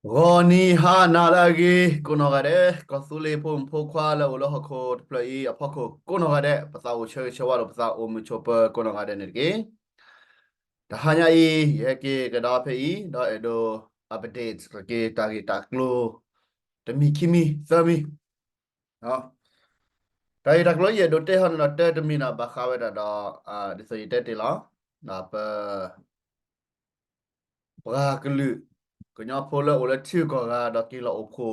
ဂီၤနံၤဟါနၤလၢအဂ့ၤ ကိးနီၢ်ဂၤဒဲး, ကီၢ်သူလ့ၤဖိမုၣ်ဖိခွါလၢအိၣ်လၢဟီၣ်ခိၣ်တဖျၢၣ်အံၤအဖီခိၣ်ကိးနီၢ်ဂၤဒဲး, ပသးအိၣ်ဆၢဂ့ၤဆၢဝါလိာ်ပသးအိၣ်မုာ်ဆိးပၢၤကိးနီၢ်ဂၤဒဲးန့ၣ်တက့ၢ်. တဟါညါအံၤ ယဟဲက့ၤကဒါဖဲအံၤ ဒီးအဲၣ်ဒိး update က့ၤတၢ်ဂ့ၢ်တၢ်ကျိၤ တမံၤခံမံၤသၢမံၤ တၢ်ဂ့ၢ်တၢ်ကျိၤယအဲၣ်ဒိးတဲဟီန့ၣ်ဒီး တၢတမံၤန့ၣ် ဘၣ်ဃးဝဲဒၣ်ဒီး ဒ်သိးယတဲတ့ၢ်လီၤ, ပ ပှၤကလုာ် ကညီဖိလၢအိၣ်လၢထံဂုၤကီၢ်ဂၤ ဒီးက့ၤလီၤအိၣ်ဖှိ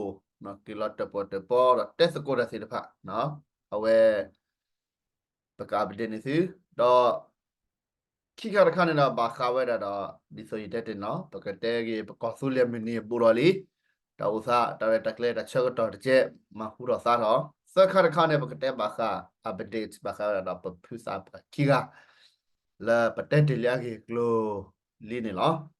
ၣ်, က့ၤလီၤတၢၣ်ပီၣ်တၢၣ်ပီ ဒီးတဲသကိးတၢ်သ့ၣ်တဖၣ်, အဝဲ ပက update န့ၢ်သု, ဒီး ခံခါတခါန့ၣ်ဒီး ဘၣ်ဃးဝဲဒၣ်ဒီး ဒ်သိးယတဲတ့ၢ်န့ၣ်လီၤ, ပကတဲက့ၤ ပကီၢ်သူလ့ၤမုၢ်နံၤဘူးဒီးလံ, တၢ်အိၣ်သး တၢ်ရဲၣ်တၢ်ကျဲၤ တၢ်ဆၢကတီၢ်တကဲး မၤဟူထီၣ်သါထီၣ်, သၢခါတခါန့ၣ် ပကတဲဘၣ်ဃး update ဘၣ်ဃးဝဲဒၣ်ဒီး ပဖုသးပှၢ်ခံဂၤ လၢပတဲတ့ၢ်လံအဂ့ၢ်အကျိၤလံန့ၣ်လီၤ.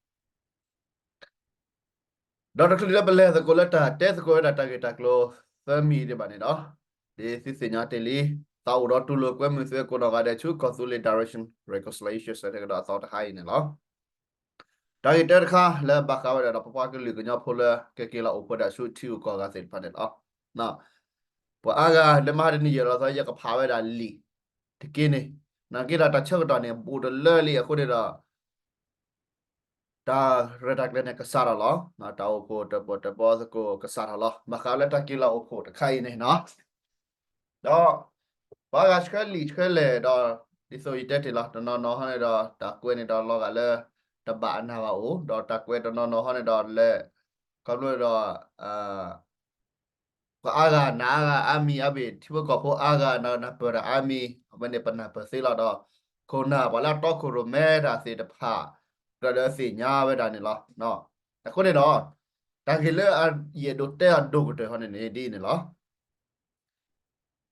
ဒီးတချုးလၢပလဲၤသကိးလၢတၢ်တဲသကိးဝဲဒၣ်တၢ်ဂ့ၢ်တၢ်ကျိၤသၢမံၤဒံးဘၣ်န့ၣ်ဒီး, ဒ်သုသ့ၣ်ညါတ့ၢ်လံ, သးအိၣ်ဒီးတူၢ်လိာ်ကွဲမုာ်သုဝဲကိးနီၢ်ဂၤဒဲးဆူ ကီၢ်သူလ့ၤ Direction Reconciliation ဆၢထၢၣ်ကဒီးအသီတဟါအံၤန့ၣ်လီၤ. တၢ်ဂ့ၢ်တၢတခါလၢဘၣ်ဃးဝဲဒၣ်ဒီး ပပှၤကလုာ်ကညီဖိလၢကက့ၤလီၤအိၣ်ဖှိၣ်ဒၣ်ဆူထံဂုၤကီၢ်ဂၤသ့ၣ်တဖၣ်န့ၣ်လီၤ. ပှၤအါဂၤလၢမဟါတနံၤယဲၢ်လီၤသီ ယကဖးဝဲဒၣ်လံာ်တက့ၢ်န့ၣ်, နာ်က့ဒီးတၢ်ဆၢကတီၢ်န့ၣ် ဘူးတလၢလံအဃိန့ၣ်ဒီး တၢ်ရဲၣ်တၢ်ကျဲၤန့ၣ်ကစးထီၣ်လီၤ. တၢ်အိၣ်ဖှိၣ်တၢၣ်ပီၣ်တၢၣ်ပီသကိးကစးထီၣ်လီၤ. ဘၣ်ဃးလၢတၢ်က့ၤလီၤအိၣ်ဖှိၣ်တခါအံၤန့ၣ်နီၤ, ဒီး ပှၤဂၤဆှၢလံာ်ဆှၢလဲၢ်ဒီး ဒ်သိးယတဲတ့ၢ်လီၤ တနီၤနီၤဟီန့ၣ်ဒီး တၢ်ကွဲးန့ၣ်ဒီးလီၤဂာ်လၢ တဘၣ်အနၢ်ဘၣ်အိၣ် ဒီးတၢ်ကွဲးတနီၤနီၤဟီန့ၣ်ဒီးလဲၣ်, ခီဖျိဒီး ပှၤအါဂၤနၤအါဂၤအါမံၤအါဘ့ၣ် ထံဖိကီၢ်ဖိအါဂၤနၢ်ပၢၢ်တၢ်အါမံၤ အဝဲန့ၣ်ပနၢ်ပၢၢ်သ့လီၤဒီး ခိၣ်နၢ်ပှၤလၢအတီခိၣ်ရိၣ်မဲတၢ်သ့ၣ်တဖၣ် ကြၢးလၢသ့ၣ်ညါဝဲဒၣ်န့ၣ်လီၤ. အဃိန့ၣ်ဒီး တၢ်ဂ့ၢ်လၢယအဲၣ်ဒိးတဲအဒိၣ်ကတၢၢ်ဟီန့ၣ်န့ၣ် ဒ်အံၤန့ၣ်လီၤ.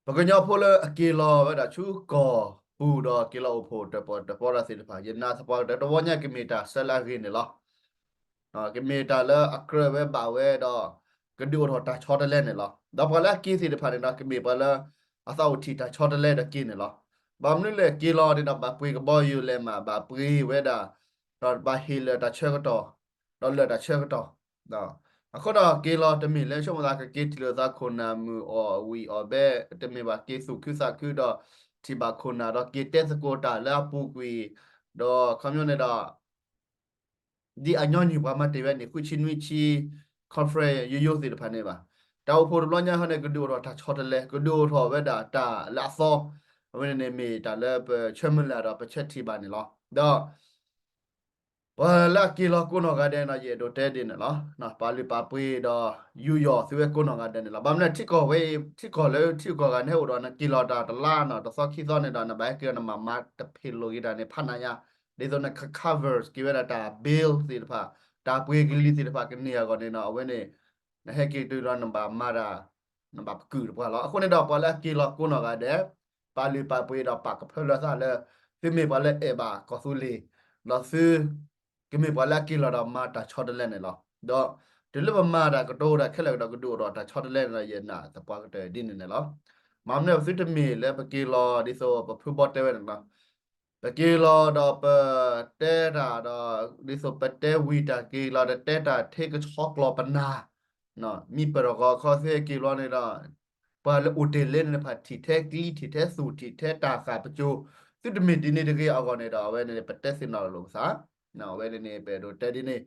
ပကညီဖိလၢအက့ၤလီၤဝဲဒၣ်ဆူကီၢ်ပူၤဒီးက့ၤလီၤအိၣ်ဖှိၣ်တၢၣ်ပီၣ်တၢၣ်ပီတၢ်သ့ၣ်တဖၣ် ယနာ်သပှၢ်ကတၢၢ်တဝီညါကမ့ၢ်တၢ်ဆၢလၢအဂ့ၤန့ၣ်လီၤ. ကမ့ၢ်တၢ်လၢအကြၢးဝဲဘၣ်ဝဲဒီး ကဒုးအိၣ်ထီၣ်တၢ်ဆီတလဲန့ၣ်လီၤ. ဒီးပှၤလၢအက့ၤသ့ၣ်တဖၣ်န့ၣ်ဒီး ကမ့ၢ်ပှၤလၢ အသးအိၣ်ထံၣ်တၢ်ဆီတလဲဒီးက့ၤန့ၣ်လီၤ. ဘၣ်မနုၤလဲၣ်က့ၤလီၤန့ၣ်ဒီး ဘၣ်ပှ့ၤကဘီယူၤလဲးမး ဘၣ်ပှ့ၤဝဲဒၣ် ဒီးဘၣ်ဟ့ၣ်လၢာ်တၢ်ဆၢကတီၢ် ဒီးလၢာ်တၢ်ဆၢကတီၢ် အဃိဒီးက့ၤလီၤတမ့ၢ်လၢဆိကမိၣ်သးကက့ၤထံၣ်လိာ်သးခိၣ်နၢ်မုၢ်အီၣ်ဝံၣ်အီၣ်ဘဲ တမ့ၢ်ဘၣ်က့ၤသူၣ်ခုသးခုဒီး ထံၣ်ဘၣ်ခိၣ်နၢ်ဒီးက့ၤတဲသကိးတၢ်လၢအပူၤကွံာ် ဒီးခီပညီန့ၣ်ဒီး ဒ်အညီနုၢ်ပှၤမၤတ့ၢ်ဝဲန့ၣ် ဃုဆံနွံဆံ conference ယိယိသ့ၣ်တဖၣ်န့ၣ်ဘၣ်. တၢ်အိၣ်ဖှိၣ်တဘျီညါဟီန့ၣ် ကဒုးအိၣ်ထီၣ်တၢ်ဆီတလဲ ကဒုးအိၣ်ထီၣ်ဝဲဒၣ်တၢ်လၢအသီ အဝဲန့ၣ်န့ၣ်မ့ၢ်တၢ်လၢပဆၢမုၢ်လၢ်ဒီးပဆၢထံၣ်ဘၣ်န့ၣ်လီၤ. ဒီး ပှၤလၢအက့ၤလီၤကိးနီၢ်ဂၤဒဲးန့ၣ် ယအဲၣ်ဒိးတဲဒ်န့ၣ်လီၤ. ပာ်လုၢ်ပာ်ပှ့ၤဒီးယူးယီၣ်သုဝဲကိးနီၢ်ဂၤဒဲးန့ၣ်လီၤ. ဘၣ်မနုၤထံကီၢ်ဝဲ ထံကီၢ်လၢထံကီၢ်ဂၤန့ၣ်အိၣ်ဒီးနက့ၤလီၤတၢ်တလါနီၤ တသီခံသီန့ၣ်ဒီး နဘၣ်ဟဲက့ၤဒီးနမၤမၤတဖ့ၣ်လိာ်က့ၤတၢ်န့ၣ်ဖးနးညါ ဒ်သိးနက cover က့ၤဝဲဒၣ်တၢ် bill သ့ၣ်တဖၣ် တၢ်ပှ့ၤကလံၤသ့ၣ်တဖၣ်ကန့ၢ်အဂီၢ်န့ၣ်နီၤ အဝဲန့ၣ် နဟဲက့ၤတုၤဒီးနဘၣ်မၤတၢ် နဘၣ်ပကုာ်တပှၢ်လီၤ. အဃိန့ၣ်ဒီး ပှၤလၢအက့ၤလီၤကိးနီၢ်ဂၤဒဲး ပာ်လုၢ်ပာ်ပှ့ၤဒီးပာ်ကဖၢလၢသးလၢ သုမ့ၢ်ပှၤလၢအဲၣ်ဘၣ်ကီၢ်သူလ့ၤ ဒီးသု ကမ့ၢ်ပှၤလၢအက့ၤလီၤဒီးမၤတၢ်ဆီတလဲန့ၣ်လီၤ. ဒီးတုၤလၢပမၤတၢ်ကတိၤတၢ်ခဲလၢာ်ကဒီးကဒုးအိၣ်ထီၣ်တၢ်ဆီတလဲန့ၣ်ဒီး ယနာ်သပှၢ်ကတၢၢ်ဒ်န့ၣ်န့ၣ်လီၤ. မ့ၢ်မနုၤပသုတမ့ၢ်လၢပက့ၤလီၤဒ်သိးပဖုဘီတဲဝဲန့ၣ်လီၤ. ပက့ၤလီၤဒီးပတဲတၢ်ဒီး ဒ်သိးပတဲဝံၤတၢ်က့ၤလီၤဒီးတဲတၢ်ထဲကဆီကျိာ်ပနၢ် မံပၢၢ်ထီၣ်ဂီၤခီသုဟဲက့ၤလီၤန့ၣ်ဒီး ပှၤလၢအိၣ်တ့ၢ်လၢန့ၣ်တဖၣ် ထံၣ်ထဲကျံ ထံၣ်ထဲသူၣ် ထံၣ်ထဲတၢ်ဃာ်ပစိၤ သုတမ့ၢ်ဒ်န့ၣ်တဂ့ၤအဂီၢ်န့ၣ်ဒီး အဝဲန့ၣ် ပတဲသ့ၣ်နီၣ်လိာ်ပသး အဝဲန့ၣ်န့ၣ် ပအဲၣ်ဒိးတဲဒ်န့ၣ်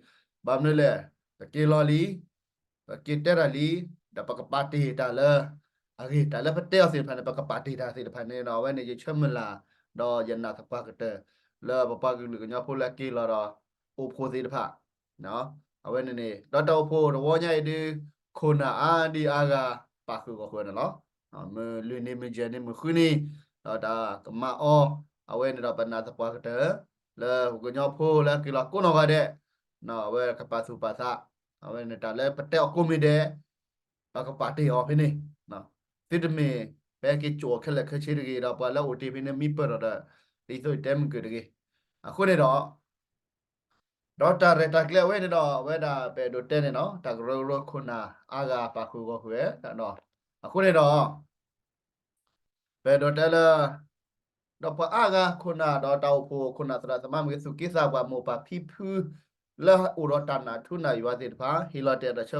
ဘၣ်မနုၤလဲၣ် ပက့ၤလီၤလံ ပက့ၤတဲတၢ်လံ ဒီးပကပာ်တ့ၢ်တၢ်လၢ အဂ့ၢ်တၢ်လၢပတဲအီၤသ့ၣ်တဖၣ်န့ၣ် ပကပာ်တ့ၢ်တၢ်သ့ၣ်တဖၣ်န့ၣ်ဒီး အဝဲန့ၣ်ယဆၢမုၢ်လၢ် ဒီးယနာ်သပှၢ်ကတၢၢ် လၢပပှၤကလုာ်ကညီဖိလၢအက့ၤလီၤဒီး အိၣ်ဖှိၣ်သ့ၣ်တဖၣ် အဝဲန့ၣ်န့ၣ် ဒီးတၢ်အိၣ်ဖှိၣ်တဝီညါအံၤဒုး ခိၣ်နၢ်အါဒံအါဂၤ ပာ်ဃုာ်ဂီၢ်ဃုာ်န့ၣ်လီၤ. မုၢ်လွံၢ်နံၤ မုၢ်ယဲၢ်နံၤ မုၢ်ဃုနံၤ ဒီးတၢ်ကမၤအီၤ အဝဲန့ၣ်ဒီးပနာ်သပှၢ်ကတၢၢ် လၢပကညီဖိလၢအက့ၤလီၤကိးနီၢ်ဂၤဒဲး အဝဲကပာ်သူၣ်ပာ်သး အဝဲန့ၣ်တၢ်လၢပတဲအီၤကိးမံၤဒဲး ပကပာ်တ့ၢ်အီၤဖဲန့ၣ် သုတမ့ၢ် ပဟဲက့ၤကၠိၣ်အီၤခဲလၢာ်ခဲဆ့တဂ့ၤ ဒီးပှၤလၢအိၣ်တ့ၢ်ဖဲန့ၣ်မံပၢၢ်ထီၣ်ဒီး ဒ်သိးယတဲမုၢ်ကၢၢ်တဂ့ၤ. အဃိန့ၣ်ဒီး ဒီးတၢ်ရဲၣ်တၢ်ကျဲၤအဝဲန့ၣ်ဒီး အဝဲဒၣ်ပအဲၣ်ဒိးတဲန့ၣ်နီၤ တၢ်ကရၢကရိခိၣ်နၢ်အါဂၤပာ်ဃုာ်ဂီၢ်ဃုာ်ဝဲဒၣ်ဒီး အဃိန့ၣ်ဒီး ပအဲၣ်ဒိးတဲလၢ ဒီးပှၤအါဂၤခိၣ်နၢ်ဒီးတၢ်အိၣ်ဖှိၣ်ခိၣ်နၢ်သရၣ်သမါမ့ၢ်ဂ့ၤ သူၣ်က့သးပှၢ်မိၢ်ပၢ်ဖံဖု လၢအိၣ်ဒီးတၢ်နာ်ထူနာ်ယွၤသ့ၣ်တဖၣ် ဟ့ၣ်လီၤတဲာ်တၢ်ဆၢ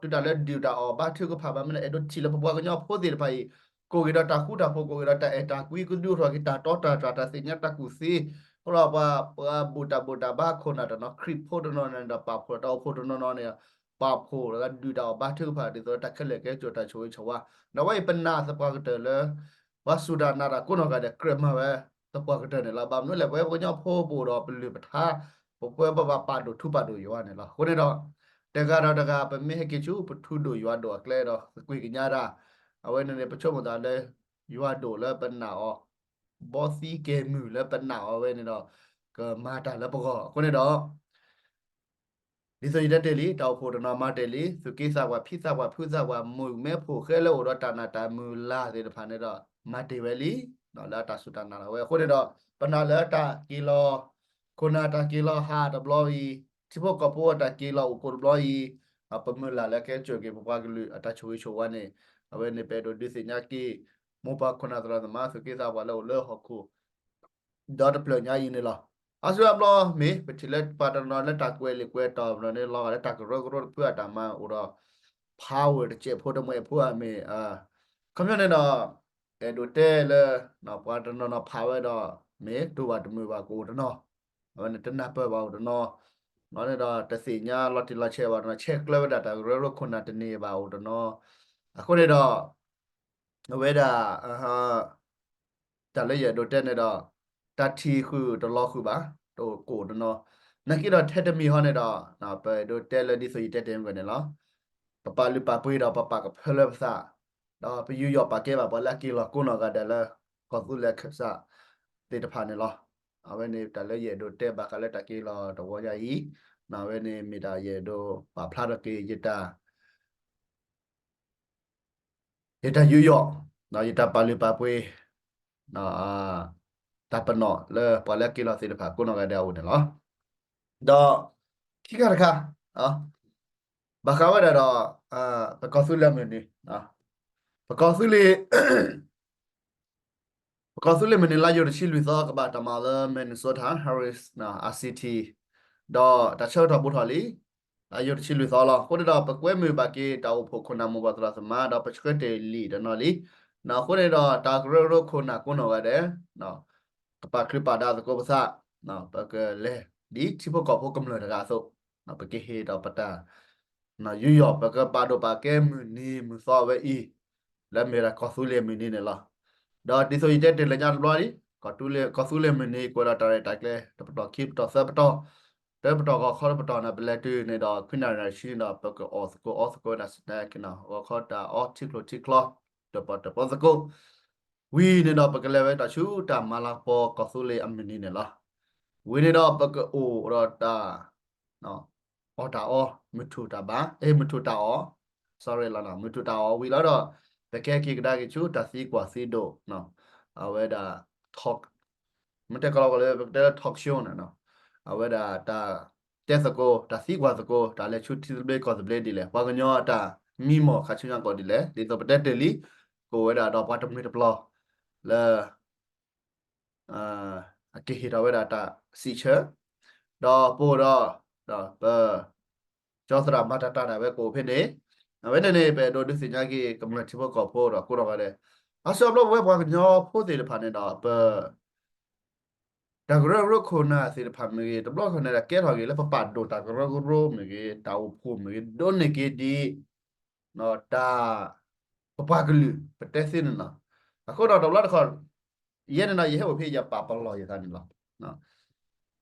ကတီၢ်ဒီး တုၤတၢ်လၢဒုၣ်တၢ်အီၣ်ဘါထုကဖၣ်ဘၣ်မနုၤလဲၣ် အဲၣ်ဒိးထံၣ်လၢပပှၤကညီဖိသ့ၣ်တဖၣ်အံၤ ကိးက့ၤဒီးတၢ်ဃူတၢ်ဖိး ကိးက့ၤဒီးတၢ်အဲၣ်တၢ်ကွံ ကဒုးအိၣ်ထီၣ်က့ၤတၢ်တီတၢ်တြၢ် တၢ်သ့ၣ်ညါတၢ်ကူၣ်သ့, အဃိဒီးပှၤ ပှၤဘူၣ်တၢ်ဘူၣ်တၢ်ဘါခိၣ်နၢ်တနီၤ ခရံာ်ဖိတနီၤန့ၣ်ဒီး ပာ်ဖှိၣ်တၢ်အိၣ်ဖှိၣ်တနီၤနီၤန့ၣ် ပာ်ဖှိၣ်လၢဒုၣ်တၢ်အီၣ်ဘါထုကဖၣ် ဒ်သိးလၢတၢ်ခဲလၢာ်ကဲကၠိၣ်တၢ်ဆိၣ်ဂ့ၤဆိၣ်ဝါ, ဒီးဝဲအံၤပနာ်သပှၢ်ကတၢၢ်လၢ ပှၤစူၢ်တၢ်နာ်တၢ်ကိးနီၢ်ဂၤဒဲး ကြၢးမၤဝဲသပှၢ်ကတၢၢ်န့ၣ်လီၤ. ဘၣ်မနုၤလဲၣ် ပဝဲပှၤကညီဖိပအိၣ်ဒီးပလုၢ်ပထါ ပကွဲပဘၣ်ပာ်ဒိၣ်ထူပာ်ဒိၣ်ယွၤန့ၣ်လီၤ. အဃိန့ၣ်ဒီး တဂၤဒီးတဂၤ ပမ့ၢ်ဟဲက့ၤဆူပထူဒိၣ်ယွၤဒိၣ်အကျဲဒီး သကွံာ်ကညးတၢ် အဝဲန့ၣ်န့ၣ် ပဆိကမိၣ်သးလၢ ယွၤဒိၣ်လၢပနာ်အီၤ ဘီသံကဲၤမုၢ်လၢပနာ်အီၤဝဲန့ၣ်ဒီး ကမၤတၢ်လၢပဂီၢ် အဃိန့ၣ်ဒီး ဒ်သိးယတဲတ့ၢ်လံ တၢ်အိၣ်ဖှိၣ်တနီၤမၤတ့ၢ်လံ သူၣ်က့သးပှၢ် ဖံသးပှၢ် ဖုသးပှၢ် မုၣ်ကမဲဖိဃဲလၢအိၣ်ဒီးတၢ်နာ်တၢ်မုၢ်လၢ်သ့ၣ်တဖၣ်န့ၣ်ဒီး မၤတ့ၢ်ဝဲလံ လၢအတၢ်စူၢ်တၢ်နာ်လီၤဝဲ အဃိန့ၣ်ဒီး ပနာ်လၢတၢ်က့ၤလီၤ ခိၣ်နၢ်တၢ်က့ၤလီၤဟးတဘျီအံၤ ထံဖိကီၢ်ဖိအတၢ်က့ၤလီၤအိၣ်ကိးတဘျီအံၤ ပမုၢ်လၢ်လၢကဲကၠိၣ်က့ၤပပှၤကလုာ်အတၢ်ဆိၣ်ဂ့ၤဆိၣ်ဝါန့ၣ် အဝဲန့ၣ်ပအဲၣ်ဒိးဒုးသ့ၣ်ညါက့ၤ မိၢ်ပၢ်ခိၣ်နၢ်သရၣ်သမါ သူၣ်က့သးပှၢ်လၢအိၣ်လၢဟီၣ်ခိၣ် ဒီတဖျၢၣ်ညါအံၤန့ၣ်လီၤ. အါစုအါဘျီမ့ၢ် ပထံၣ်လၢပှၤတနီၤလၢတၢ်ကွဲးလံာ်ကွဲးတီၤပနီၤန့ၣ် လီၤဂာ်လၢတၢ်ကရၢကရိတဖုအတၢ်မၤအိၣ်ဒီး power တစဲးဖိတမှဲးဖိအမ့ၢ် ခီပညီန့ၣ်ဒီး အဲၣ်ဒိးတဲလၢ ပှၤတနီၤနီၤဖးဝဲဒီး မ့ၢ်တူၢ်ဘၣ်တမုာ်ဘၣ်ကအိၣ်တနီၤ အဝဲန့ၣ်တနၢ်ပၢၢ်ဘၣ်အိၣ်တနီၤ လီၤန့ၣ်ဒီးတသ့ၣ်ညါလီၤတံၢ်လီၤဆဲးဘၣ်တနီၤ ဆဲးကျၢဝဲဒၣ်တၢ်ကရၢကရိခိၣ်နၢ်တန့ၢ်ဘၣ်အိၣ်တနီၤ အဃိန့ၣ်ဒီး အဝဲဒၣ် တၢ်လၢယအဲၣ်ဒိးတဲန့ၣ်ဒီး တၢ်ထံၣ်ဃုာ်တလီၤဃုာ်ဘၣ် တအိၣ်ကိၣ်တနီၤ နာ်က့ဒီးထဲတမံၤဟီန့ၣ်ဒီး ပအဲၣ်ဒိးတဲလၢဒ်သိးယတဲတ့ၢ်မုၢ်ဂီၢ်န့ၣ်လီၤ. ပပာ်လုၢ်ပာ်ပှ့ၤဒီးပပာ်ကဖၢလၢပသး ဒီးပယူးယီၣ်ပာ်ကဲဘၣ်ပှၤလၢအက့ၤလီၤကိးနီၢ်ဂၤဒဲးလၢ ကီၢ်သူလ့ၤခၢၣ်စးသ့ၣ်တဖၣ်န့ၣ်လီၤ. အဝဲန့ၣ်တၢ်လၢယအဲၣ်ဒိးတဲဘၣ်ဃးလၢတၢ်က့ၤလီၤတဝီညါအံၤ အဝဲန့ၣ်မ့ၢ်တၢ်ယအဲၣ်ဒိးပာ်ဖျါထီၣ်က့ၤယတၢ် ယတၢ်ယူးယီၣ် ဒီးယတၢ်ပာ်လုၢ်ပာ်ပှ့ၤ တၢ်ပနီၣ်လၢပှၤလၢအက့ၤလီၤသ့ၣ်တဖၣ်ကိးနီၢ်ဂၤဒဲးအအိၣ်န့ၣ်လီၤ. ဒီးခံခါတခါ ဘၣ်ဃးဝဲဒၣ်ဒီး ပကီၢ်သူလ့ၤမုၢ်နံၤ ပကီၢ်သူလ့ၤ ပကီၢ်သူလ့ၤမုၢ်နံၤ လါယူၤတဆံလွံၢ်သီ ကဘၣ်တၢ်မၤလၢ Minnesota Harris City ဒီးတၢ်ဆၢကတီၢ်ဘူးထီၣ်လံ လါယူၤတဆံလွံၢ်သီလီၤ. အဃိန့ၣ်ဒီး ပကွဲမုာ်ဘၣ်က့ၤတၢ်အိၣ်ဖှိၣ်ခိၣ်နၢ်မိၢ်ပၢ်သရၣ်သမါ ဒီးပဆှၢတ့ၢ်လံာ်တနီၤလံ. အဃိန့ၣ်ဒီး တၢ်ကရၢကရိခိၣ်နၢ်ကိးနီၢ်ဂၤဒဲး ကပာ်ချုးပာ်ဒါသကိးပသး ပကလဲၤဒ်ထံဖိကီၢ်ဖိကမျၢၢ်တဂၤအသိး ပကဟ့ၣ်ဒီးပတၢ် ယူးယီၣ် ပကပာ်ဒိၣ်ပာ်ကဲမုၢ်နံၤမုၢ်သီဝဲအံၤ လၢမ့ၢ်ဝဲဒၣ်ကီၢ်သူလ့ၤမုၢ်နံၤန့ၣ်လီၤ. ဒီးဒ်သိးယတဲတ့ၢ်လၢညါတဘျီလံ ကီၢ်သူလ့ၤမုၢ်နံၤ ကွဲးဒီးတၢ်ရဲၣ်တၢ်ကျဲၤ တပတီၢ်ခံပတီၢ်သၢပတီၢ် တပတီၢ်ဂီၤခီတပတီၢ်န့ၣ် ပလဲၤတုၤန့ၣ်ဒီး ခွံနၣ်ရံၣ်ဆံန့ၣ်ဒီး ပကအီၣ်သကိးအီသကိးဝဲဒၣ် snack ဂီၤခီတၢ်အီထံကျိထံချီ တပတီၢ်တပတီၢ်သကိး ဝံၤန့ၣ်ဒီး ပကလဲၤဝဲတၢ်ဆူတၢ်မၤလၤကပီၤကီၢ်သူလ့ၤအမုၢ်နံၤန့ၣ်လီၤ. ဝံၤန့ၣ်ဒီး ပကအိၣ်ဒီးတၢ် အီၣ်တၢ်အီ မုၢ်ထူၣ်တၢ်ဘါ အဲ မုၢ်ထူၣ်တၢ်အီၣ် sorry လီၤ မုၢ်ထူၣ်တၢ်အီၣ်ဝံၤလီၤဒီး ပကဟဲက့ၤကဒါက့ၤဆူတၢ်သံကွၢ်သံဒိး အဝဲဒၣ် talk မ့ၢ်တဲကီးလီၤကီးလၢ ပကတဲလၢ talk show န့ၣ် အဝဲဒၣ်တၢ်တဲသကိး တၢ်သံကွၢ်သကိး တၢ်လဲၤဆူထံသဘျ့ကီၢ်သဘျ့ဒ်လဲၣ် ပှၤကညီအတၢ်မံမီၢ်ခါဆူညါကီးဒ်လဲၣ် ဒ်သိးပတဲတ့ၢ်လံ ကအိၣ်ဝဲဒၣ်ဒီးပှၤတမှံၤတပျီၤ လၢ အကဟ့ၣ်ထီၣ်ဝဲဒၣ်တၢ်စံးဆၢ ဒီးပအိၣ်ဒီး ဒီးပ ကၠီသရၣ်မၤတၢ်တၢ်ဒၣ်ဝဲကအိၣ်ဖဲန့ၣ် အဝဲန့ၣ်န့ၣ် ပအဲၣ်ဒိးဒုးသ့ၣ်ညါက့ၤ ကမျၢၢ်ထံဖိကီၢ်ဖိဒီးကိးနီၢ်ဂၤဒဲး အါစုအါဘျီပဝဲပှၤကညီဖိသ့ၣ်တဖၣ်န့ၣ်ဒီး ပ တၢ်ကရၢကရိခိၣ်နၢ်သ့ၣ်တဖၣ်မ့ၢ်ဂ့ၤ တဘျီတခီၣ်န့ၣ်ဒီး ကဲထီၣ်က့ၤလၢပပာ်ဒိၣ်တၢ်ကရၢကရိမ့ၢ်ဂ့ၤ တၢ်အိၣ်ဖှိၣ်မ့ၢ်ဂ့ၤ ဒိးန့ၢ်က့ၤဒ် တၢ် ပပှၤကလုာ် ပတဲသ့န့ၣ်လီၤ. အဃိဒီးတဘျီတခီၣ် ယဲန့ၣ်ဒီး ယဟဲအိၣ်ဖဲယပာ်ပလီၢ်ယသးန့ၣ်လီၤ.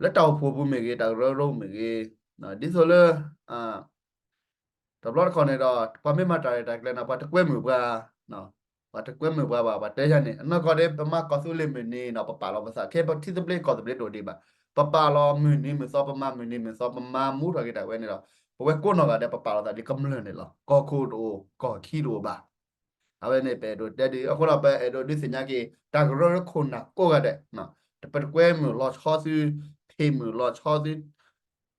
လၢတၢ်အိၣ်ဖှိၣ်ပူၤမ့ၢ်ဂ့ၤ တၢ်ကရၢကရိမ့ၢ်ဂ့ၤ ဒ်သိးလၢ တဘျီတခီၣ်န့ၣ်ဒီး ပှၤမ့ၢ်မၤတၢ်ရဲၣ်တၢ်ကျဲၤန့ၣ် ပှၤတကွဲမုာ်ပှၤ ပှၤတကွဲမုာ်ပှၤဘၣ် ပှၤတဲယၤန့ၣ် အနီၢ်ကီၢ်ဒ်ပမၤကီၢ်သူလ့ၤမုၢ်နံၤဒီး ပပာ်လီၤပသး ခဲပထံသဘျ့ကီၢ်သဘျ့တအိၣ်ဒံးဘၣ် ပပာ်လီၤမုၢ်နံၤမုၢ်သီ ပမၤမုၢ်နံၤမုၢ်သီ ပမၤမူထီၣ်က့ၤတၢ်ဝဲန့ၣ်ဒီး ပဝဲကိးနီၢ်ဂၤဒဲး ပပာ်လီၤသးဒ်ကမျၢၢ်န့ၣ်လီၤ. ကီၢ်ခိၣ်တအိၣ် ကီၢ်ခံတအိၣ်ဘၣ်. အဝဲန့ၣ်ပအဲၣ်ဒိးတဲဒ် အဃိဒီးပအဲၣ်ဒိးဒုးသ့ၣ်ညါက့ၤ တၢ်ကရၢကရိခိၣ်နၢ်ကိးဂၤဒဲး ပတကွဲမုာ်လီၤဆီသု ဖံးမုာ်လီၤဆီ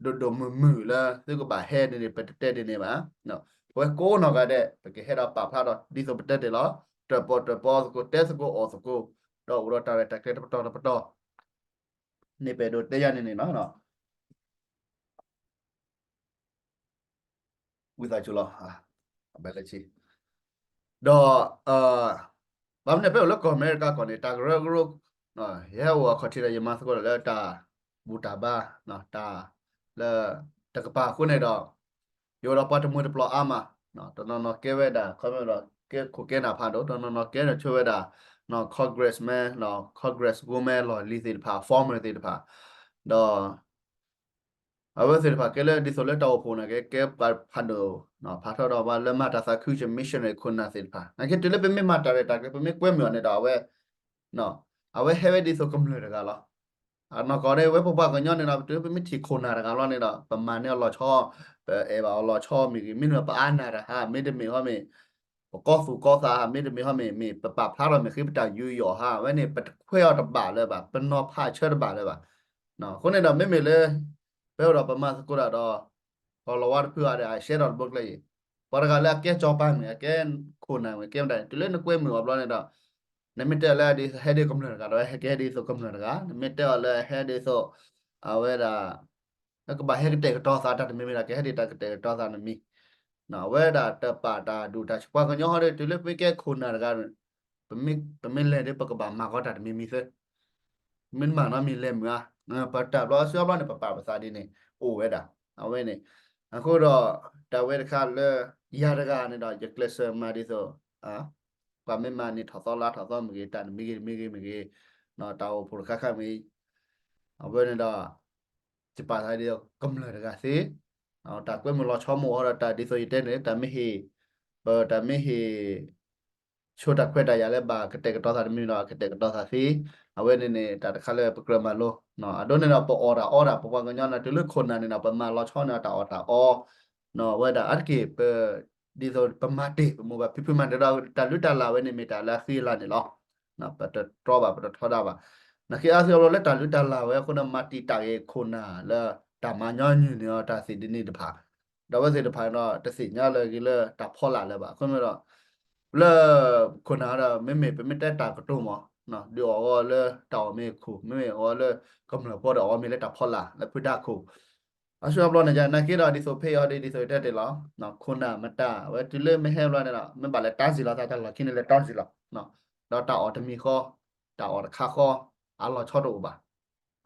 သု ဒိၣ်ဒိၣ်မုၢ်မုၢ်လၢသုကဘၣ်ဟဲန့ၣ်န့ၣ် ပတတဲဒ်န့ၣ်ဘၣ်. ပဝဲကိးနီၢ်ဂၤဒဲး ပကဟဲဒီးပာ်ဖျါဒီးဒ်သိးပတဲတ့ၢ်လီၤ. တၢၣ်ပီၣ်တၢၣ်ပီသကိး တဲသကိးအီၣ်သကိး ဒီးအိၣ်ဒီးတၢ်ရဲၣ်တၢ်ကျဲၤတပတီၢ်တပတီၢ် န့ၣ်ပအဲၣ်ဒိးတဲယၤန့ၣ်န့ၣ်လီၤ. ဝံသးစူၤလီၤ, အဘဲလၢဆံ, ဒီး ဘၣ်မနုၤ ဖဲအိၣ်လၢကီၢ်အမဲရကၤကီၢ်န့ၣ် တၢ်ကရၢကရိ ယဟဲအိၣ်အခီၣ်ထံးဒီးယမၤသကိးဒီးလၢတၢ်ဘူၣ်တၢ်ဘါ တၢ်လၢတကပၤအဃိန့ၣ်ဒီး ယအိၣ်ဒီးပှၤတမှံၤတပျီၤအါမး, တနီၤနီၤကဲဝဲဒၣ် ခီမ့ၢ်ဒီး ကဲခိၣ်ကဲနၢ်ဖးဒိၣ်, တနီၤနီၤကဲဒီးဆိဝဲဒၣ် congressman, congresswoman လီၢ်လံၤသ့ၣ်တဖၣ် farmer သ့ၣ်တဖၣ်, ဒီး အဝဲသ့ၣ်တဖၣ်ကဲလၢဒ်သိးလၢတၢ်အိၣ်ဖှိၣ်န့ၣ် ကဲကဲပှၤဖးဒိၣ်, ဖးထီၣ်ဒီးပှၤလၢမၤတၢ်သးခုက့ၤ missionary ခိၣ်နၢ်သ့ၣ်တဖၣ်, နာ်က့တုၤလၢပမ့ၢ်မၤတၢ်ရဲၣ်တၢ်ကျဲၤ ပမ့ၢ်ကွဲမုာ်အီၤန့ၣ်ဒီး အဝဲ အဝဲဟဲဝဲဒ်သိးကမျၢၢ်တဂၤလီၤ. အနီၢ်ကီၢ်န့ၣ် ဝဲပပှၤကညီန့ၣ်ဒီး တုၤလၢပမ့ၢ်ထံၣ်ခိၣ်နၢ်တဂၤလီၤန့ၣ်ဒီး ပမၤန့ၢ်အီၤလီၤဆီ, ပအဲၣ်ဘၣ်အီၤလီၤဆီမ့ၢ်ဂ့ၤ, မ့တမ့ၢ်ပအါနၢ်တဟါ မ့တမ့ၢ်ဟီမ့ၢ် ပကီၢ်သူၣ်ကီၢ်သး မ့တမ့ၢ်ဟီမ့ၢ် မ့ၢ်ပပာ်ဖျါထီၣ်မ့ၢ်ဃ့ပတၢ်ယူးယီၣ်ဟါ အဝဲန့ၣ် ပတခွဲးအီၤတဘၣ်လၢၤဘၣ်, ပနီၤဖးဆၢတဘၣ်လၢၤဘၣ်. အဃိန့ၣ်ဒီး မ့မ့ၢ်လၢ ပဝဲဒီးပမၤသကိးတၢ်ဒီး ကီၢ်လီၤဝါတဖုအံၤဒီး အရှဲထီၣ်တဘိကျဲအံၤ, ပှၤတဂၤလၢအကဲစီၤပၤမ့ၢ် အကဲခိၣ်နၢ်မ့ၢ် ကဲမတၤ တုၤလၢနကွဲမုာ်အီၤဘျီန့ၣ်ဒီး နမ့ၢ်တဲအီၤလၢဒ်သိးဟဲဒ်ကမျၢၢ်တဂၤဒီး ဟဲကဲဒ်သိးကမျၢၢ်တဂၤ, နမ့ၢ်တဲအီၤလၢဟဲဒ်သိး အဝဲဒၣ် ကဘၣ်ဟဲကတဲာ်ကတီၤသးတၢ်တမံၤမံၤဒီး ကဟဲဒ်တၢ်ကတဲာ်ကတီၤသးတမံၤ, အဝဲဒၣ်တပာ်တၢ်ဒူၣ်တၢ်ဆၢ ပှၤကညီဟီဒီး တုၤလၢပမ့ၢ်ကဲခိၣ်နၢ်တဂၤ ပမ့ၢ်လဲၤဒီး ပကဘၣ်မၤဃီတၢ်တမံၤမံၤသၢ, မ့ၢ်မၤနီတမံၤလဲၤမုာ်ဧါ, ပတၢ်ဘျီအဆၢဘျီန့ၣ် ပပာ်ပသးဒ်န့ၣ် အိၣ်ဝဲဒၣ် အဝဲန့ၣ်, အဃိဒီး တၢ်ဝဲတခါလၢ ယၤတဂၤန့ၣ်ဒီး ယကျဲးစၢးမၤဒ်သိး ပှၤမ့ၢ်မၤန့ၢ်ထီၣ်သီလါထီၣ်သီမ့ၢ်ဂ့ၤ တၢ်တမံၤဂ့ၤတမံၤဂ့ၤမ့ၢ်ဂ့ၤ, တၢ်အိၣ်ဖှိၣ်တခါခါမ့ၢ်ဂ့ၤ, အဝဲန့ၣ်ဒီး ယပာ်သးဒ်သိးကမျၢၢ်တဂၤသ့, တၢ်ကွဲမုာ်လီၤဆီမ့ၢ်အိၣ်ဒီး တၢ်ဒ်သိးယတဲန့ၣ် တၢ်မ့ၢ်ဟ့ၣ် ပတၢ်မ့ၢ်ဟ့ၣ် ဆိတၢ်ခွဲးတၢ်ယာ်လၢဘၣ်ကတဲာ်ကတီၤသးတမံၤဒီး ကတဲာ်ကတီၤသးသ့, အဝဲန့ၣ်န့ၣ် တၢ်တခါလၢပကြၢးမၤလိ, အဒိန့ၣ်ဒီး ပအီၣ်တၢ်အီတၢ် ပပှၤကညီန့ၣ် တုၤလၢခိၣ်နၢ်န့ၣ်ဒီး ပမၤလီၤဆီန့ၣ် တၢ်အီၣ်တၢ်အီ, ဝဲဒၣ်အါတက့ၢ် ပ ဒ်သိးပမၤတ့ၢ် ပမိၢ်ပၢ်ဖံဖုမၤတ့ၢ်ဒီး တၢ်လုၢ်တၢ်လၢ်ဝဲန့ၣ် မ့ၢ်တၢ်လၢအဃံအလၤန့ၣ်လီၤ. ပတတြီဘၣ် ပတထီဒါဘၣ်. နာ်က့အါစုအါဘျီလၢတၢ်လုၢ်တၢ်လၢ်ဝဲအဃိန့ၣ် မၤတံာ်တာ်က့ၤခိၣ်နၢ်လၢတၢ်မၤညီနုၢ်န့ၢ်အီၤတၢ်သ့ၣ်ဒ်န့ၣ်တဖၣ်, ဒီးအဝဲသ့ၣ်တဖၣ်န့ၣ်ဒီး တသ့ၣ်ညါလၢအဂ့ၤလၢတၢ်ဖီလာ်လၢၤဘၣ်. အဃိန့ၣ်ဒီး လၢခိၣ်နၢ်ဒီး မ့မ့ၢ်ပမ့ၢ်တဲတၢ်ကတိၤမး ဒုးအီၣ်အီၤလၢတၢ်အီၣ်မ့ၢ်ခိၣ် မ့မ့ၢ်အီၤလၢကမျၢၢ်ဖိဒီး အီၣ်မ့ၢ်လၢတၢ်ဖီလာ်လၢဖုဒါခိၣ် အါစုအါဘျီန့ၣ် နာ်က့ဒီး ဒ်သိးဖဲအံၤအီၤဒ် ဒ်သိးယတဲတ့ၢ်လီၤ. ခိၣ်နၢ်မတၤ အဝဲတုၤလၢမ့ၢ်ဟဲဘျီန့ၣ်ဒီး မ့ၢ်ဘၣ်လဲၤတၢ်စံၣ်လီၤသး တၢ်လီၢ်ခံန့ၣ်လဲၤတၢ်စံၣ်လီၤ. ဒီးတၢ်အီၣ်တမံၤဃီ တၢ်အီၣ်တခါဃီ အလီၤဆီတအိၣ်ဘၣ်.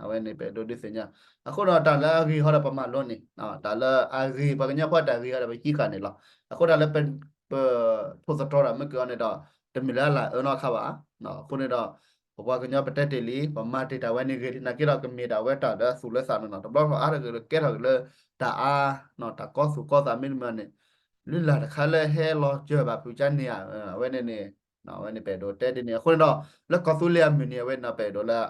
အဝဲန့ၣ်ပအဲၣ်ဒိးဒုးသ့ၣ်ညါ. အဃိဒီးတၢ်လၢအဂ့ၤဃီဒီးပမၤလိန့ၣ် တၢ်လၢအဂ့ၤ ပှၤကညီဖိတၢ်ဂ့ၤဃီဒီးပဟံးဃာ်န့ၣ်လီၤ. အဃိတၢ်လၢပ ပထိၣ်သတြီၤတၢ်မ့ၢ်က့ၤအီၤန့ၣ်ဒီး တမ့ၢ်လၢအလၢအအၢနီတခါဘၣ်. အဃိန့ၣ်ဒီး ပပှၤကညီပတဲတ့ၢ်လံ ပမၤတ့ၢ်တၢ်ဝဲန့ၣ်ဂ့ၤလံ နာ်က့ဒီးကမ့ၢ်ဒၣ်ဝဲတၢ်လၢသူၣ်လၢသးန့ၣ်လီၤ. တဘျီဃီအါတက့ၢ်လၢကဲထီၣ်က့ၤလၢ တၢ်အါ တၢ်ကီသူၣ်ကီသးမ့တမ့ၢ်န့ၣ် လုၢ်လၢ်တခါလၢဟဲလီၤစၢၤဘၣ်ဖုးကါန့ၢ်ဧါ အဝဲန့ၣ်န့ၣ် အဝဲန့ၣ်ပအဲၣ်ဒိးတဲဒ်န့ၣ်. အဃိန့ၣ်ဒီး လၢကီၢ်သူလ့ၤအမုၢ်နံၤအဝဲန့ၣ်ဒီး ပအဲၣ်ဒိးလၢ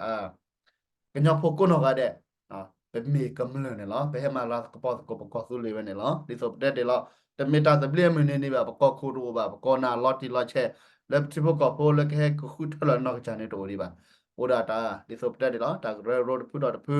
ကညီဖိကိးနီၢ်ဂၤဒဲး ပမ့ၢ်ကမျၢၢ်န့ၣ်လီၤ. ပဟဲမၤလၤကပီၤသကိးပကီၢ်သူလ့ၤဝဲန့ၣ်လီၤ. ဒ်သိးပတဲတ့ၢ်လီၤ တမ့ၢ်တၢ်သဘျ့အမုၢ်နံၤန့ၣ်ဘၣ် ပကီၢ်ခိၣ်တအိၣ်ဘၣ် ပကီၢ်နၢ်လီၤတံၢ်လီၤဆဲး လၢပထံဖိကီၢ်ဖိလၢကဟဲကဃုထၢလီၤနီၢ်ကစၢ်န့ၣ်တအိၣ်ဒံးဘၣ်. အိၣ်ဒၣ်တၢ် ဒ်သိးပတဲတ့ၢ်လီၤ တၢ်ကရၢကရိတဖုဒီးတဖု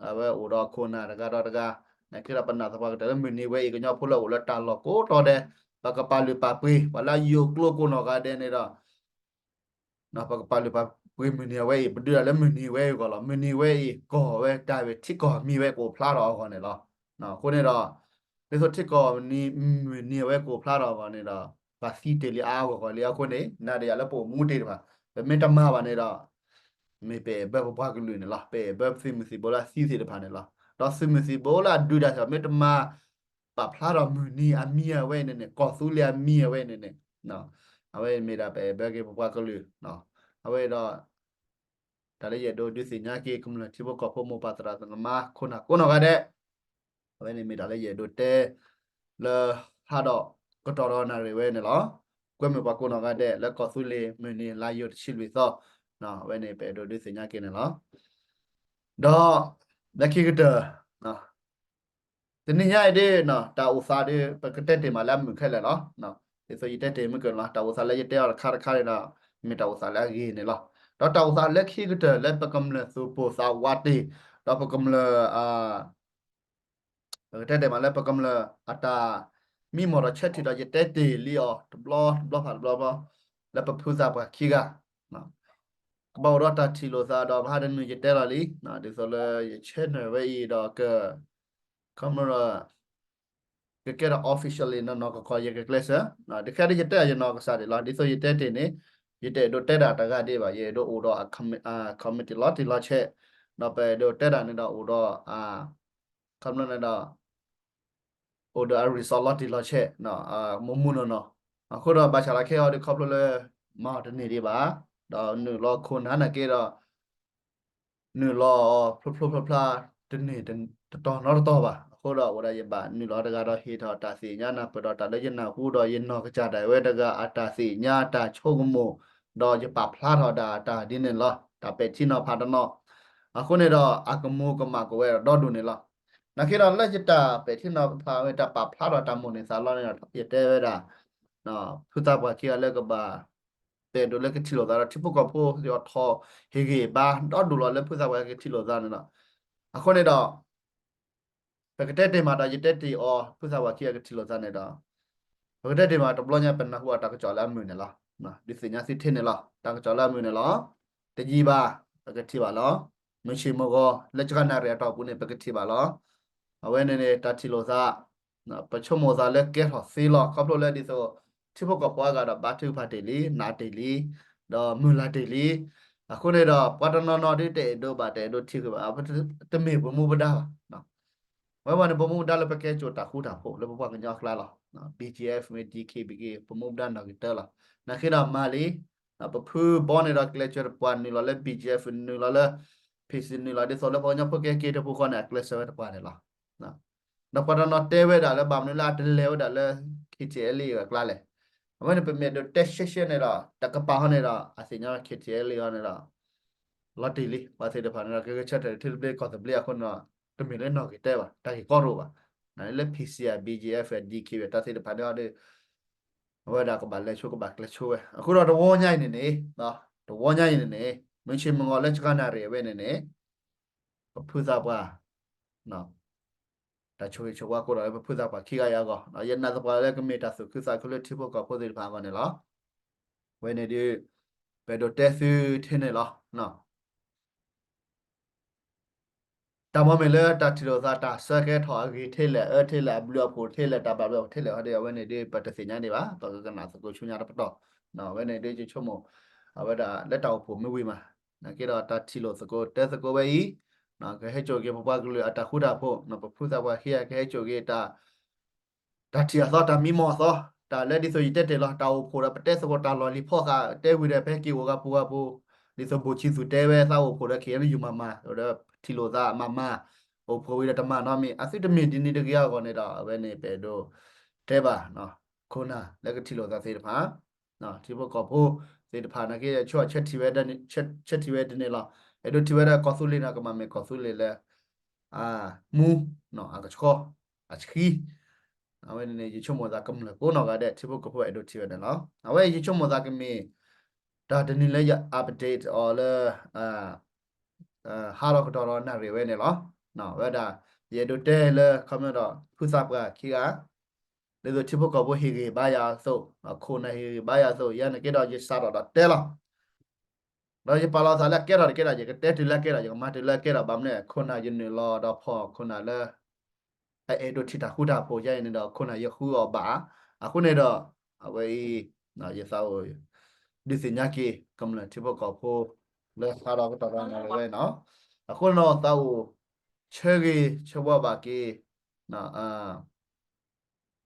အဝဲအိၣ်ဒီးခိၣ်နၢ်တဂၤဒီးတဂၤ နာ်က့ဒီးပနာ်သပှၢ်ကတၢၢ်လၢမုၢ်နံၤဝဲအံၤ ကညီဖိလၢအိၣ်လၢတၢ်လီၢ်ကိးတီၤဒဲး ပကပာ်လုၢ်ပာ်ပှ့ၤ ပှၤလၢအယိာ်ကျိၤကိးနီၢ်ဂၤဒဲးန့ၣ်ဒီး ပကပာ်လုၢ်ပာ်ပှ့ၤမုၢ်နံၤအဝဲအံၤ ပဒုးဒၣ်လၢမုၢ်နံၤဝဲအံၤအဂီၢ်လီၤ. မုၢ်နံၤဝဲအံၤ ကီၢ်ဝဲတၢ်ဝဲထံကီၢ်မံၤဝဲကအိၣ်ဖျါထီၣ်အဂီၢ်န့ၣ်လီၤ. အဃိန့ၣ်ဒီး ဒ်သိးထံကီၢ်မုၢ်နံၤအဝဲကအိၣ်ဖျါထီၣ်အဂီၢ်န့ၣ်ဒီး ပှၤသံတ့ၢ်လံအါအဂီၢ်ဂီၢ်လံအဃိန့ၣ် နၤဒီးယၤလၢပအိၣ်မူတ့ၢ်တဖၣ် ပမ့ၢ်တမၤဘၣ်န့ၣ်ဒီး မ့ၢ်ပအဲၣ်ဘၢပပှၤကလုာ်န့ၣ်လီၤ. ပအဲၣ်ဘၢပသုးမုၢ်သံၣ်ဘိလၢအသံသ့ၣ်တဖၣ်န့ၣ်လီၤ. ဒီးသုးမုၢ်သံၣ်ဘိလၢအဒုးတၢ်သ့ၣ်တဖၣ် မ့ၢ်တမၤ ပာ်ဖျါထီၣ်မုၢ်နံၤအမံၤအဝဲအံၤန့ၣ်န့ၣ် ကီၢ်သူလ့ၤအမံၤအဝဲအံၤန့ၣ်န့ၣ် အဝဲမ့ၢ်ဒၣ်ပအဲၣ်ဘၢက့ၤပပှၤကလုာ် အဝဲဒီး တၢ်လၢယအဲၣ်ဒိးဒုးသ့ၣ်ညါက့ၤကမျၢၢ်ထံဖိကီၢ်ဖိမိၢ်ပၢ်သရၣ်သမါခိၣ်နၢ်ကိးနီၢ်ဂၤဒဲး အဝဲန့ၣ်မ့ၢ်တၢ်လၢယအဲၣ်ဒိးတဲ လၢဟါဒီးကတီၢ်ဒီးနၣ်ရံၣ်ဝဲန့ၣ်လီၤ. ကွဲမုာ်ပှၤကိးနီၢ်ဂၤဒဲး လၢကီၢ်သူလ့ၤမုၢ်နံၤလါယူၤတဆံလွံၢ်သီ အဝဲန့ၣ်ပအဲၣ်ဒိးဒုးသ့ၣ်ညါက့ၤန့ၣ်လီၤ. ဒီး လၢခံကတၢၢ် တနံၤညါအံၤဒ် တၢ်အိၣ်သးဒီး ပကတဲတ့ၢ်မးလၢအမုာ်ခဲလၢာ်လီၤ. ဒ်သိးယတဲတ့ၢ်မ့ၢ်ကလီၤ တၢ်အိၣ်သးလၢယတဲအီၤတခါတခါန့ၣ်ဒီး မ့ၢ်တၢ်အိၣ်သးလၢအဂ့ၤန့ၣ်လီၤ. ဒီးတၢ်အိၣ်သးလၢခံကတၢၢ်လၢပကမျၢၢ်သူၣ်ပိၢ်သးဝးတ့ၢ် ဒီးပကမျၢၢ် ပကတဲတ့ၢ်မးလၢပကမျၢၢ်အတၢ်မံမီၢ်ဒီးဆၢထံၣ်ဒီးယတဲတ့ၢ်လံအီၤ တဘျီတဘျီဖးတဘျီဘျီ လၢပဖုသးပှၢ်ခံဂၤ ကဘၣ်အိၣ်ဒီးတၢ်ထံၣ်လိာ်သးဒီးမဟါတနံၤယတဲလီၤလံ ဒ်သိးလၢယ channel ဝဲအံၤဒီးက ခီမီဒီး ကကဲထီၣ် officially နီၢ်နီၢ်ကီၢ်ကီၢ် ယကကျဲးစၢး, တခါဒ်ယတဲအီၤယနီၢ်ကစၢ်ဒၣ်လီၤ, ဒ်သိးယတဲတ့ၢ်န့ၣ် ယတအဲၣ်ဒိးတဲဒၣ်တဂၤဒံးဘၣ်, ယအဲၣ်ဒိးအိၣ်ဒီး committee လီၤတံၢ်လီၤဆဲး, ဒီးပအဲၣ်ဒိးတဲဒၣ်န့ၣ်ဒီးအိၣ်ဒီး ခီဖျိန့ၣ်ဒီး အိၣ်ဒီးအ result လီၤတံၢ်လီၤဆဲး မူမူနီၢ်နီၢ်, အဃိဒီးဘၣ်ဆၣ်လၢခဲအံၤဒီးခီဖျိလၢ မၤအီၤတန့ၢ်ဒံးဘၣ်, ဒီးနုာ်လီၤခိၣ်နၢ်နာ်က့ဒီး နုာ်လီၤဖျိဖျိဖျါဖျါ တန့ၢ်တတီၤနီတတီၤဘၣ်, အဃိဒီးအိၣ်ဒၣ် ယဘၣ်နုာ်လီၤတဂၤဒီးဟ့ၣ်ထီၣ်တၢ်သ့ၣ်ညါနၢ်ပၢၢ်ဒီးတၢ်လၢယနၢ်ဟူဒီးယနီၢ်ကစၢ်ဒၣ်ဝဲတဂၤအတၢ်သ့ၣ်ညါတၢ်ဆိကမိၣ်, ဒီးယပာ်ဖျါထီၣ်ဒၣ်တၢ်ဒ်န့ၣ်လီၤ, တၢ်ပဲာ်ထံနီၤဖးတနီၤ, အဃိန့ၣ်ဒီးအကမူၤကမၣ်ကဝဲဒီဒူၣ်န့ၣ်လီၤ. နာ်က့ဒီးလၢယတၢ်ပဲာ်ထံနီၤဖးဝဲတၢ်ပာ်ဖျါထီၣ်တၢ်မိၣ်န့ၢ်သးလီန့ၣ်ဒီး ယတဲဝဲဒၣ် ဖုသးပှၢ်ခံဂၤလၢကဘၣ် ပအဲၣ်ဒိးလၢကထံၣ်လိာ်သးဒီးထံဖိကီၢ်ဖိသ့ၣ်အီၤထီၣ်ဟ့ၣ်ဂံၢ်ဘါဒီဒူၣ်လီၤလၢဖုသးပှၢ်ကထံၣ်လိာ်သးန့ၣ်လီၤ. အဃိန့ၣ်ဒီး ပကတဲတ့ၢ်မးဒီးယတဲတ့ၢ်အီၤ ဖုသးပှၢ်ခံဂၤကထံၣ်လိာ်သးန့ၣ်ဒီး ပကတဲတ့ၢ်မးတဘျီညါပနၢ်ဟူအတၢ်ကစီၣ်လၢအမုာ်န့ၣ်လီၤ. ဒုးသ့ၣ်ညါသုထဲန့ၣ်လီၤ. တၢ်ကစီၣ်လၢအမုာ်န့ၣ်လီၤ. တယံာ်ဘၣ် ပကထံၣ်ဘၣ်လီၤ. မုၢ်ဆ့ၣ်မုၢ်ဂီၤ လၢကနၣ်ရံၣ်အတီၢ်ပူၤန့ၣ် ပကထံၣ်ဘၣ်လီၤ. အဝဲန့ၣ်န့ၣ် တၢ်ထံၣ်လိာ်သး ပဆိကမိၣ်သးလၢကဲထီၣ်သ့လီၤ. ခီဖျိလၢဒ်သိး ထံဖိကီၢ်ဖိအဂၤဒီးဘါထုကဖၣ်တ့ၢ်လံ, နာ်တ့ၢ်လံ, ဒီးမုၢ်လၢ်တ့ၢ်လံ. အဃိန့ၣ်ဒီး ပှၤတနီၤနီၤဒ်တအဲၣ်ဒိးဘၣ် တအဲၣ်ဒိးထံၣ်ဃုာ်ဘၣ်, တမ့ၢ်ပမူပဒါဘၣ်. ဝဲဝဲန့ၣ် ပမူပဒါလၢပကဲစိာ်တၢ်ဃူတၢ်ဖိးလၢပပှၤကညီအကျါလီၤ. ဘီကၠံအ့ၣ်အ့ၣ် မ့ၢ် ဒံၣ်ခ့ဘံၣ်က့ ပမူပဒါနီၢ်ဂ့ၤတၢလီၤ. နာ်က့ဒီးမၤလံ ပဖုဘီန့ၣ်ဒီးကျဲးစၢးတပှၢ်နုာ်လီၤလၢ ဘီကၠံအ့ၣ်အ့ၣ် နုာ်လီၤလၢ ဖံးစံနုာ်လီၤ ဒ်သိးလၢပှၤကညီဖိကဲက့တပူၤဃီန့ၣ် အကျဲးစၢးဝဲတပှၢ်န့ၣ်လီၤ. ဒီးပှၤတနီၤတဲဝဲဒၣ်လၢဘၣ်မနုၤလၢအတလဲၤဝဲဒၣ်လၢ ခ့ၣ်ထံၣ်အဲလ်အ့ၣ် အကျါလဲၣ်. အဝဲန့ၣ်ပမ့ၢ်ဒိးတဲရှဲရှဲန့ၣ်ဒီး တကပၤဟီန့ၣ်ဒီး အသ့ၣ်ညါ ခ့ၣ်ထံၣ်အဲလ်အ့ၣ် အီၤန့ၣ်ဒီး လီၤတံၢ်လံ ပှၤသ့ၣ်တဖၣ်န့ၣ်ဒီး ကဂဲၤဆၢထၢၣ်ထံသဘျ့ကီၢ်သဘျ့အဃိန့ၣ်ဒီး တမ့ၢ်လၢနီၢ်ဂ့ၤတဲဘၣ် တၢ်ဂ့ၢ်ကီတအိၣ်ဘၣ်. လၢ ဖံးစံ ဘီကၠံအ့ၣ်အ့ၣ် ဒံၣ်ခ့ဘံၣ် တၢ်သ့ၣ်တဖၣ်န့ၣ်ဒီး အဝဲဒၣ်ကဘၣ်လဲၤဆိကဘၣ်ကျဲးဆိဝဲ အဃိဒီးတဝီညါအံၤန့ၣ်န့ၣ် တဝီညါအံၤန့ၣ်န့ၣ် မုၢ်ဆ့ၣ်မုၢ်ဂီၤလၢကနၣ်ရံၣ်အဝဲန့ၣ်န့ၣ် ပဖုသးပှၢ် တၢ်ဆိၣ်ဂ့ၤဆိၣ်ဝါကိးဒီးလၢပဖုသးပှၢ်ခံဂၤအံၤအဂီၢ် ယနာ်သပှၢ်လၢကမ့ၢ်တၢ်သူၣ်ခုသးခုလၢထံဖိကီၢ်ဖိသ့ၣ်တဖၣ်အဂီၢ်န့ၣ်လီၤ. ဝဲန့ၣ်ဒုး ပအဲၣ်ဒိးတဲသုထဲန့ၣ်လီၤ. တၢ်မ့ၢ်မ့ၢ်လၢတၢ်ထံၣ်လိာ်သး တၢ်ဆၢကဲထီၣ်အဂ့ၤထဲလဲၣ် အၢထဲလဲၣ် အဘျုးအဖှိၣ်ထဲလဲၣ် တၢ်ဘၣ်ဘျုးအဖှိၣ်ထဲလဲၣ်ဟီဒီး အဝဲန့ၣ်ဒုး ပတသ့ၣ်ညါန့ၣ်ဘၣ် ပကကနၣ်သကိးဆူညါတပတီၢ်. အဝဲန့ၣ်ဒုးယဆိကမိၣ် အဝဲဒၣ်လၢတၢ်အိၣ်ဖှိၣ်မ့ၢ်ဝံၤမး နာ်က့ဒီးတၢ်ထံၣ်လိာ်သကိး တဲသကိးဝဲအံၤ ကဟဲစိာ်က့ၤပပှၤကလုာ်အတၢ်ဃူတၢ်ဖိး ပဖုသးပှၢ်ခံဂၤကဟဲစိာ်က့ၤ တၢ်ထံၣ်အသီ တၢ်မံမီၢ်အသီ တၢ်လၢဒ်သိးယတဲတ့ၢ်လီၤ တၢ်အိၣ်ဖှိၣ်ဒီး ပတဲသကိးတၢ်လီၢ်လံၤဖီသး တဲဝံၤဒီး ပဟဲက့ၤအိၣ်ဂၤပူၤဂၤပူၤ ဒ်သိးဘိၣ်ဆံသူးတဲဝဲ သးအိၣ်ဖှိၣ်ဒီး ခ့ၣ်အဲၣ်ယူၣ်မၤမၤ ဒီးထံၣ်လိာ်သးမၤမၤ အိၣ်ဖှိၣ်ဝံၤဒီးတမၤနီတမံၤ အသုတမ့ၢ်ဒ်န့ၣ်တဂ့ၤအဂီၢ်န့ၣ်ဒီး အဝဲန့ၣ်ပအဲၣ်ဒိးတဲဘၣ် ခိၣ်နၢ်လၢကထံၣ်လိာ်သးသ့ၣ်တဖၣ် ထံဖိကီၢ်ဖိသ့ၣ်တဖၣ်နာ်က့ ဆၢထံၣ်ဝဲ ဆၢထံၣ်ဝဲတန့ၢ်လီၤ. အဲၣ်ဒိးထံၣ်ဝဲဒၣ်ကီၢ်သူလ့ၤန့ၣ် ကမၤမ့ၢ်ကီၢ်သူလ့ၤလၢ မူ အကဆှီ အဆှံ အဝဲန့ၣ်န့ၣ် ယဆိကမိၣ်သးကမျၢၢ်ကိးနီၢ်ဂၤဒဲး ထံဖိကီၢ်ဖိအဲၣ်ဒိးထံၣ်ဝဲန့ၣ်လီၤ. အဝဲယဆိကမိၣ်သးကမ့ၢ် တၢ်တနံၤလၢယ update အီၤလၢ ဟါထီၣ်ကတီၢ်ဒီးနၣ်ရံၣ်ဝဲန့ၣ်လီၤ. ဝဲဒၣ် ယအဲၣ်ဒိးတဲလၢ ခီဖျိဒီး ဖုသးပှၢ်ခံဂၤ ဒ်သိးထံဖိကီၢ်ဖိဟ့ၣ်ဂံၢ်ဘါယၤအသိး ခိၣ်နၢ်ဟ့ၣ်ဂံၢ်ဘါယၤအသိး ယဲန့ၣ်က့ဒီး ယစးထီၣ်ဒီးတဲလီၤ. ဒီးယပာ်လီၤသးလၢအကဲထီၣ်တကဲထီၣ် ယကတဲတုၤလၢအကဲထီၣ် ယကမၤတုၤလၢအကဲထီၣ် ဘၣ်မနုၤ ခိၣ်နၢ်ယနုာ်လီၤဒီးဖီၣ်ခိၣ်နၢ်လၢ အအဲၣ်ဒိးထံၣ်တၢ်ဃူတၢ်ဖိး ယဲအံၤန့ၣ်ဒီး ခိၣ်နၢ်ယဃုအီၤဘၣ်. အဃိန့ၣ်ဒီး အဝဲအံၤ ယသးအိၣ် ဒုးသ့ၣ်ညါက့ၤ ကမျၢၢ်ထံဖိကီၢ်ဖိ လၢဟါထီၣ်ကတီၢ်ဒီးနၣ်ရံၣ်ဝဲန့ၣ်လီၤ. အဃိန့ၣ်ဒီး သးအိၣ်ဆၢဂ့ၤဆၢဝါဘၣ်က့ၤ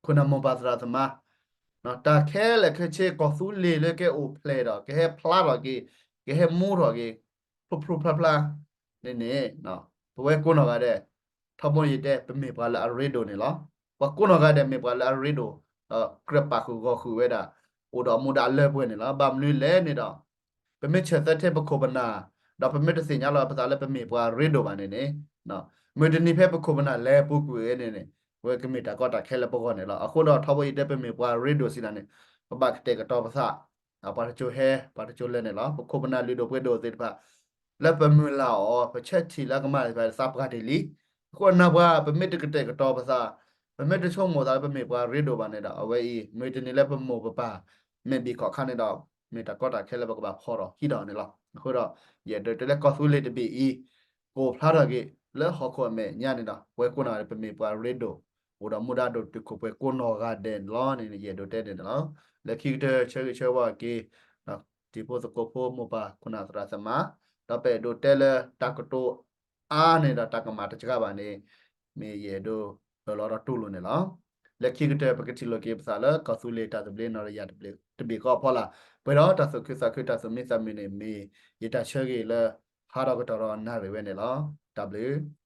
ခိၣ်နၢ်မိၢ်ပၢ်သရၣ်သမါ တၢ်ခဲလၢာ်ခဲဆ့ ကီၢ်သူလ့ၤလၢကဟဲအိၣ်ဖျဲၣ်ဒီး ကဟဲဖျါထီၣ်က့ၤ ကဟဲမူထီၣ်က့ၤ ဖျိဖျိဖျါဖျါန့ၣ်န့ၣ် ပဝဲကိးနီၢ်ဂၤဒဲး ထီဘိယတဲ ပမ့ၢ်ပှၤလၢအရ့ဒိၣ်န့ၣ်လီၤ. ပှၤကိးနီၢ်ဂၤဒဲးမ့ၢ်ပှၤလၢအရ့ဒိၣ် ဒီးကြၢးပာ်ဃုာ်ဂီၤဃုာ်ဝဲဒၣ် အိၣ်ဒီးအမူဒါအလၢပှဲၤန့ၣ်လီၤ. ဘၣ်မနုၤလဲၣ်န့ၣ်ဒီး ပမ့ၢ်ဆၢၣ်သၢထဲပခိၣ်ပနၢ် ဒီးပမ့ၢ်တသ့ၣ်ညါလီၤပသးလၢပမ့ၢ်ပှၤရ့ဒိၣ်ဘၣ်န့ၣ်န့ၣ် မုၢ်တနံၤဖဲပခိၣ်ပနၢ်လဲၤပူၤကွံာ်ဝဲန့ၣ်န့ၣ် ဝဲကမ့ၢ်တၢ်ကီတၢ်ခဲလၢပဂီၢ်န့ၣ်လီၤ. အဃိဒီးထီဘိယတဲပမ့ၢ်ပှၤရ့ဒိၣ်စံးဒၣ်န့ၣ် ပဘၣ်ကတဲာ်ကတီၤပသး ပှၤတစိၤဟဲ ပှၤတစိၤလဲၤန့ၣ်လီၤ. ပခိၣ်ပနၢ်လုၢ်ဒိၣ်ပှ့ၤဒိၣ်သ့ၣ်တဖၣ် လၢပမုၢ်လၢ်အီၤ ပဆၢထံၣ်လၢအကမၣ်သ့ၣ်တဖၣ် သးပှၢ်တ့ၢ်လံ. အဃိန့ၣ်ပှၤ ပမ့ၢ်တကတဲာ်ကတီၤပသး ပမ့ၢ်တဆိကမိၣ်သးလၢပမ့ၢ်ပှၤရ့ဒိၣ်ဘၣ်န့ၣ်ဒီး အဝဲအံၤ မုၢ်တနံၤလၢပမိၢ်ပပၢ် မ့ၢ်ဘံၣ်ခီၣ်ခါန့ၣ်ဒီး မ့ၢ်တၢ်ကီတၢ်ခဲလၢပကဘၣ်ဖီၣ်ထီၣ်ဟံးထီၣ်န့ၣ်လီၤ. အဃိဒီး ယအဲၣ်ဒိးတဲလၢကီၢ်သူလ့ၤတဘ့ၣ်အံၤ ကအိၣ်ဖျါထီၣ်က့ၤ လၢဟီၣ်ခိၣ်အမဲာ်ညါန့ၣ်ဒီး ပဝဲကိးနီၢ်ဂၤဒဲး ပမ့ၢ်ပှၤရ့ဒိၣ် အိၣ်ဒီးမူဒါဒိၣ်တုာ်ခိၣ်ပှဲၤကိးနီၢ်ဂၤဒဲးန့ၣ်လီၤန့ၣ် ယအဲၣ်ဒိးတဲန့ၣ်န့ၣ်လီၤ. လၢခံကတၢၢ် ဆၢဂ့ၤဆၢဝါက့ၤ တံၤဖိသကိးဖိ မိၢ်ပၢ်ခိၣ်နၢ်သရၣ်သမါ, ဒီးပအဲၣ်ဒိးတဲလၢတၢ်ကတိၤအါန့ၢ်ဒီးတၢ်ကမၣ်တစှၤဘၣ်န့ၣ် မ့ၢ်ယအဲၣ်ဒိးအၢၣ်လီၤဒီးတူၢ်လိာ်န့ၣ်လီၤ. လၢခံကတၢၢ် ပကထံၣ်လိာ်က့ၤပသးလၢ ကီၢ်သူလ့ၤတၢ်သဘျ့နီၣ်တယၢ် တဘ့ၣ်ဃီအဖီလာ်, ပှဲၤဒီးတၢ်သူၣ်ခုသးခု တၢ်သူၣ်မံသးမုာ်န့ၣ် မ့ၢ်ယတၢ်ဆၢဂ့ၤလၢ ဟါဒီးကတီၢ်ဒီးနၣ်ရံၣ်ဝဲန့ၣ်လီၤ. တၢ်ဘျုး